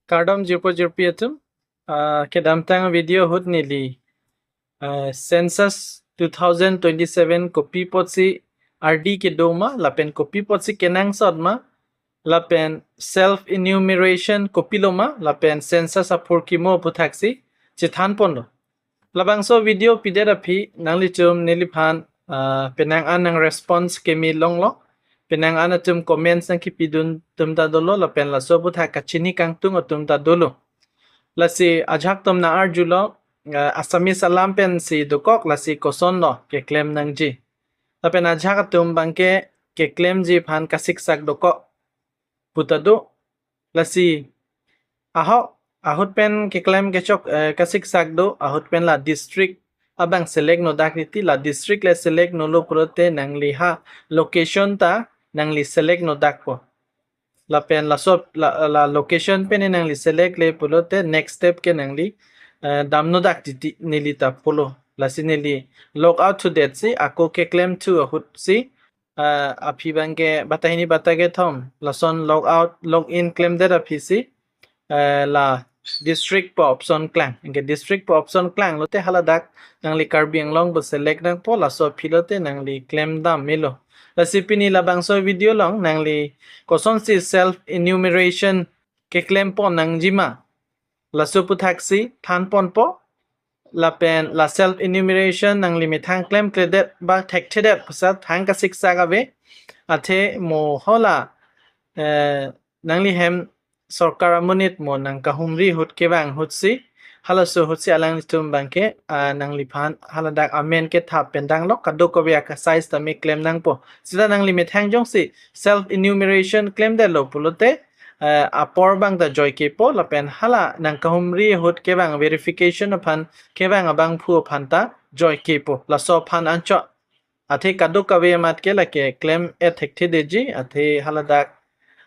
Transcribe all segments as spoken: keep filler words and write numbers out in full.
Kardom jirpo jirpi atum. Ah, kedamtang video ahut neli, ah, census two thousand twenty-seven kopi apotsi ardi kedo ma, lapen kopi apotsi kenangsot ma, lapen self enumeration kopilo ma, lapen census aphurkimo aputhaksi chethan ponlo. Labangso video pidet aphi nanglitum neliphan, ah, penang an nang response keme longlo. Penang an atum comments nangkepidun atum ta dolo, lapen laso aputhak kachini kangtung atum ta dolo. Lasi ajahak atum nang-arjulo, ah, Assamese alam pensi dokok, lasi kosonlo keklem nangji. Lapen ajahak atum abangke keklemji aphan kasiksak dokok puta do. Lasi ahok, ahut pen keklem kechok, eh, kasiksak do, ahut pen la district abang select nodak titi, la district le select nolo pulote nangli ha location ta nangli select nodakpo. Lapen laso la, la location pen nangli select le pulote next step ke nangli, eh, dam nodak titi neli ta pulo. Lasi neli log out to that si, ako keklem thu ahut si, ah, aphi abangke batai hini batai kethom lason log out, log in klemdet aphi si, eh, la district pu option klang. Anke district pu option klanglote haladak nangli Karbi Anglong pu select nangpo, laso aphi lote nangli klem dam melo. Lasi pini labangso video along nangli kosonsi self enumeration keklem pon nangji ma, laso aputhaksi than ponpo. Lapen la self enumeration nangli methang klemkledet ba thekthedet pusi thang kasiksak ave. Athe mo hala, eh, nangli hem sorkar amonit mo nangkahumri ahut kevang ahutsi, halaso ahutsi alanglitum abangke, ah, nangliphan haladak amen kethap pen danglo, kadokave aka size tame klem nangpo. Seta nangli methang jongsi self enumeration klemdetlo pulote, eh, apor abang ta joikepo, lapen hala nangkahumri ahut kevang verification aphan kevang abangphu aphan ta joikepo. Laso aphan anchot. Athe kadokave amat ke lake klem et thekthedetji, athe haladak,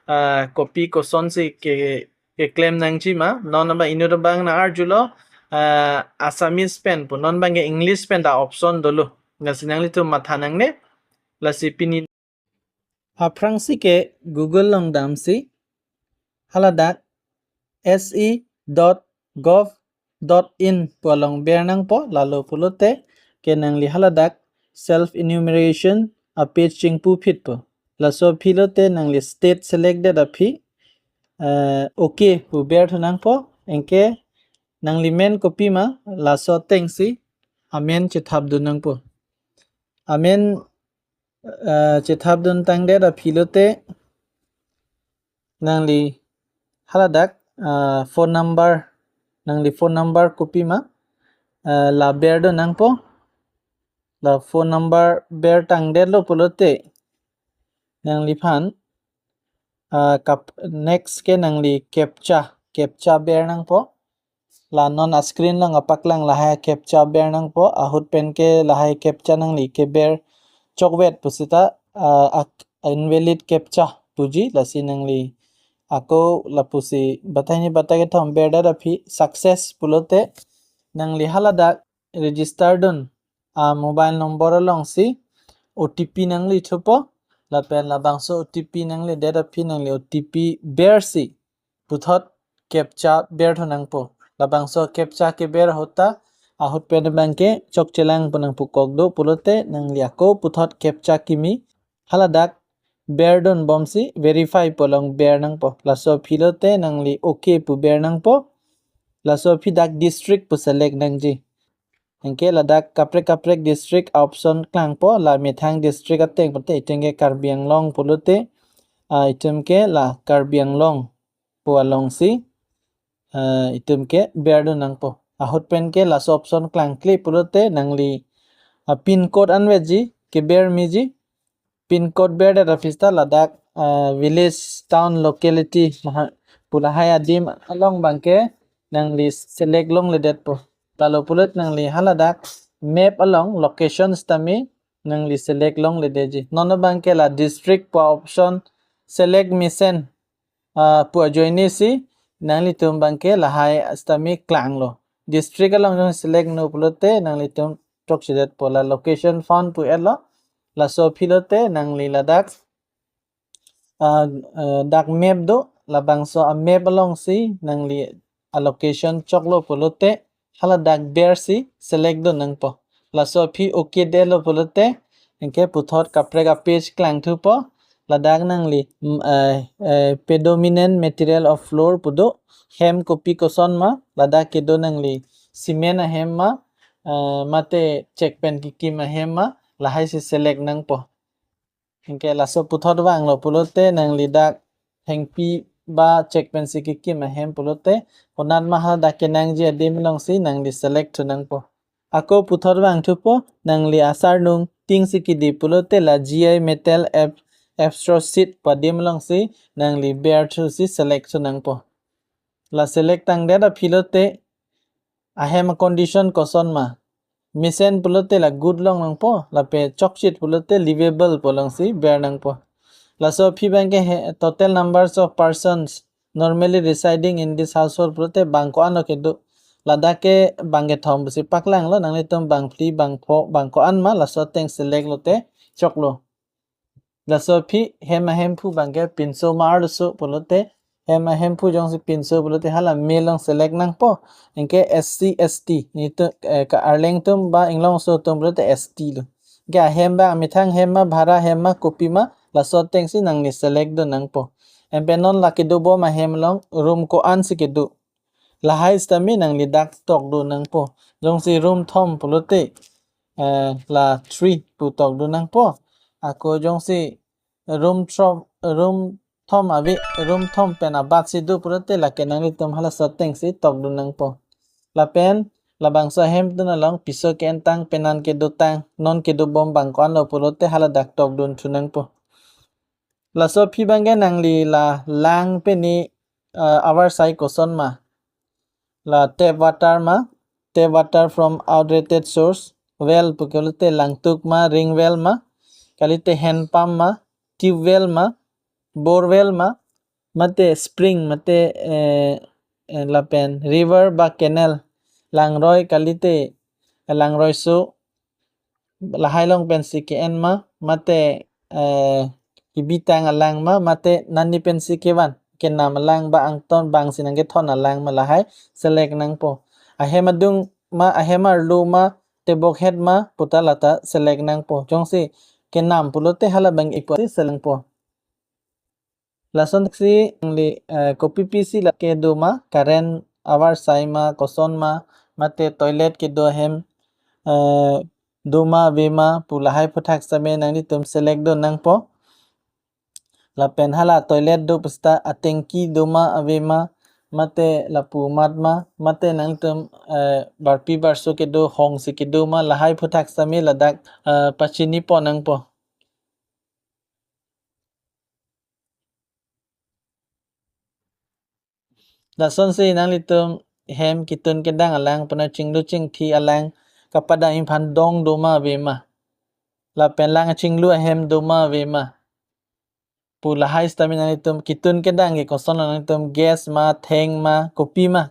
ah, kopi kosonsi ke, keklem nangji ma, non abang inut abang nang-arjulo, ah, Assamese pen pu, non abangke English pen ta option dolo. Lasi nanglitum matha nangne, lasi pini aphrangsi ke Google along damsi haladak S E dot gov dot in pu along ber nangpo, lalo pulote ke nangli haladak self enumeration a page chingpuphitpo. Laso aphi lote nangli state select det aphi, eh, okay pu berthu nangpo, anke nangli men kopima laso atengsi amen chethapdun nangpo. Amen, eh, chethapdun tangdet aphi lote nangli haladak, ah, phone number, nangli phone number kopima, ah, la berdun nangpo. La phone number ber tangdetlo pulote nangliphan, ah, kap-, next ke nangli captcha, captcha ber nangpo. La non a screen along kapaklang lahai captcha ber nangpo, ahut pen ke lahai captcha nangli keber chokvet pusita, ah, ak-, invalid captcha puji, lasi nangli ako lapusi batai hini batai kethom berdet aphi success pulote nangli haladak register dun a mobile number alongsi O T P nangli thupo, lapen labangso O T P nangledet aphi nangli O T P bersi puthot captcha berthu nangpo. Labangso captcha keber ahut ta, ahut pen abangke chokchelang pu nangpukok do pulote nangli ako puthot captcha kimi haladak berdun bomsi verify pu along ber nangpo. Laso aphi lote nangli okay pu ber nangpo. Laso aphi dak district pu select nangji. Anke ladak kaprek kaprek district option klangpo, la methang district ateng pulote itum ke Karbi Anglong pulote, ah, itum ke la Karbi Anglong pu alongsi, ah, itum ke berdun nangpo. Ahut pen ke laso option klangkle pulote nangli, ah, pin code anvetji, keber meji, pin code berdet aphi seta ladak, ah, village, town, locality, maha-, pu lahai adim along abangke nangli select longledetpo. Lalo pulote nangli haladak map along location sitame nangli select longledetji. Non abangke la district pu option select mesen, ah, pu ajoinesi nanglitum abangke lahai sitame klanglo. District along jong select no pulote nanglitum chokchedetpo, la location found pu etlo. Laso aphi lote nangli ladak, ah, ah, dak map do, labangso a-map alongsi nangli a-location choklo pulote, haladak ber si select dun nangpo. Laso aphi okay detlo pulote, anke puthot kaprek a-page klangthupo. Ladak nangli, mm, eh, eh, predominant material of floor pu do, hem kopi koson ma, ladak kedo nangli cement ahem ma, eh, mate chek pen kekim ahem ma, lahai si select nangpo. Anke laso puthot vanglo pulote nangli dak hengpi ba chek pensi kekim ahem pulote, konat ma hadak kenangji adim alongsi nangli select thu nangpo. Ako puthot vangthupo, nangli asarnung tingsi kidi pulote la G I metal ab-, abstract sheet pu adim alongsi nangli ber thusi select thu nangpo. La select tangdet aphi lote ahem condition koson ma. Mesen pulote la good long nangpo, lapen chokchit pulote livable pu alongsi ber nangpo. Laso aphi abangke he, total numbers of persons normally residing in this household pulote bang ko-an lo kedo. Ladak ke bang kethom pusi paklanglo, nanglitum bang phli, bang pho, bang ko-an ma, laso ateng select lote choklo. Laso aphi hem ahemphu abangke pinso ma arloso pulote, hem ahemphu jongsi pinso pulote hala male along select nangpo. Anke S C, S T, netum, eh, ka Arleng atum ba Inglongso atum pulote S T lo. Anke ahem abang amethang hem ma, bhara hem ma, kopi ma, laso atengsi nangli select dun nangpo. Anpen non la kedobom ahem along room ko-an si kedo, lahai sitame nangli dak tokdun nangpo. Jongsi room thom pulote, eh, la three pu tokdun nangpo. Ako jongsi room thom, room thom ave, room thom pen abat si do pulote lake nanglitum halaso atengsi tokdun nangpo. Lapen labangso ahemtun along piso ke-entang, penan kedotang, non kedobom bang ko-an lo pulote haladak tokdun thu nangpo. Laso aphi abangke nangli la lang pen ni, eh, avarsai koson ma. La tap water ma, tap water from outdated source, well pu ke lote langtuk ma, ring well ma, kalite hand pump ma, tube well ma, bore well ma, mate spring, mate, eh, eh, lapen river ba canal, langroi kalite, eh, langroi so, lahai along pensi ke-en ma, mate, eh, kebitang alang ma, mate nani pensi kevan, kenam alang ba angton bangsi nangkethon alang ma, lahai select nangpo. Ahem adung ma, ahem arlo ma, tebok het ma puta lata select nangpo. Jongsi kenam pulote hala abang ipo si select po. Lasonsi nangli, eh, kopi pisi lake do ma, current avarsai ma, koson ma, mate toilet kedo ahem, eh, do ma ave ma pu lahai aphuthak sitame nanglitum select dun nangpo. Lapen hala toilet do pusita atengki do ma ave ma, mate lapu amat ma, mate nangtum, eh, barpi barso kedo hong si kedo ma, lahai aphuthak sitame ladak, eh, pachini pon nangpo. Lasonsi nanglitum hem ketun kedang alang puna chinglu chingthi alang kapadam aphan dong do ma ave ma, lapen lang chinglu ahem do ma ave ma pu lahai sitame nanglitum ketun kedang ke koson lo, nanglitum gas ma, theng ma, kopi ma,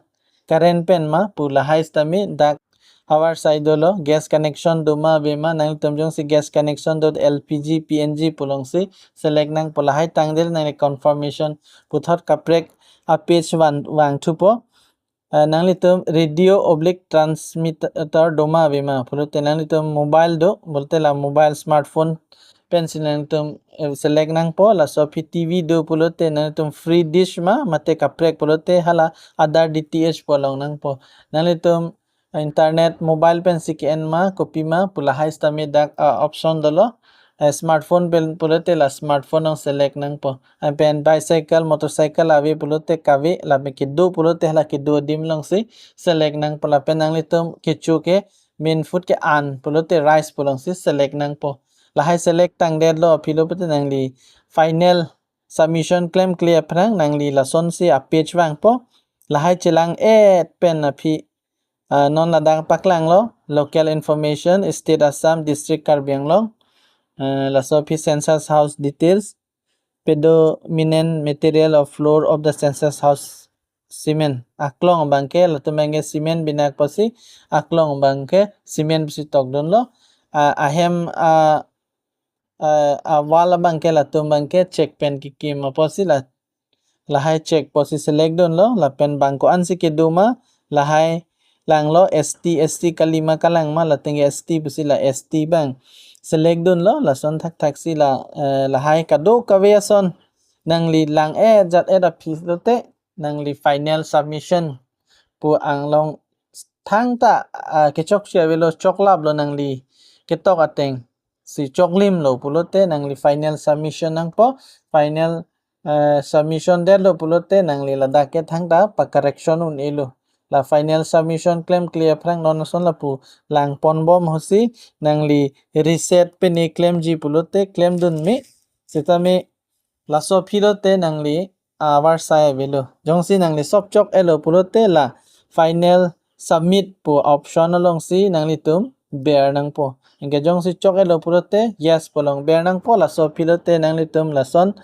current pen ma pu lahai sitame dak avarsai dolo, gas connection do ma ave ma, nanglitum jongsi gas connection do, L P G, P N G pu alongsi select nangpo. Lahai tangdet nangli confirmation puthot kaprek a-page van vangthupo. Eh, nanglitum radio oblique transmitter do ma ave ma pulote nanglitum mobile do pulote la mobile smartphone pensi nanglitum, eh, select nangpo. Laso aphi T V do pulote nanglitum free dish ma, mate kaprek pulote hala other D T H pu along nangpo. Nanglitum internet mobile pensi ke-en ma, kopi ma pu lahai sitame dak, ah, option dolo. Eh, smartphone pen pulote la smartphone along select nangpo. Lapen bicycle, motorcycle ave pulote kave, lapen kedo pulote hala kedo adim alongsi select nangpo. Lapen nanglitum kecho ke main food ke-an pulote rice pu alongsi select nangpo. Lahai select tangdetlo aphi lo pulote nangli final submission klemkle aphrang nangli lasonsi a-page vangpo. Lahai chelang-et pen aphi, ah, non ladak paklanglo, local information, state Assam, district Karbi Anglong, eh, laso aphi census house details, predominant material of floor of the census house cement. Aklong abangke, latum abangke cement binak pusi, aklong abangke cement pusi tokdunlo. Ah, ahem, ah, ah, a-wall abangke latum abangke chek pen kekim apotsi la Lahai check pusi select dunlo, lapen bang ko-ansi kedo ma, lahai langlo, S T, S T kali ma kalang ma, lateng S T pusi la S T bang select dunlo, lason thakthaksi la, eh, lahai kadokave ason nangli lang-e jat-e aphi lote, nangli final submission pu anglong thangta, ah, kechokche avelo, choklaplo nangli ketok ateng si choklimlo pulote nangli final submission nangpo, final, eh, submission detlo pulote nangli ladak ke thangta pa-correction un-elo. La final submission klemkle aphrang non ason lapu langponbom hosi nangli reset pine klemji pulote klemdun me. Sitame laso aphi lote nangli avarsai avelo. Jongsi nangli sop chok-elo pulote la final submit pu option alongsi nanglitum ber nangpo. Anke jongsi chok-elo pulote yes pu along ber nangpo, laso aphi lote nanglitum lason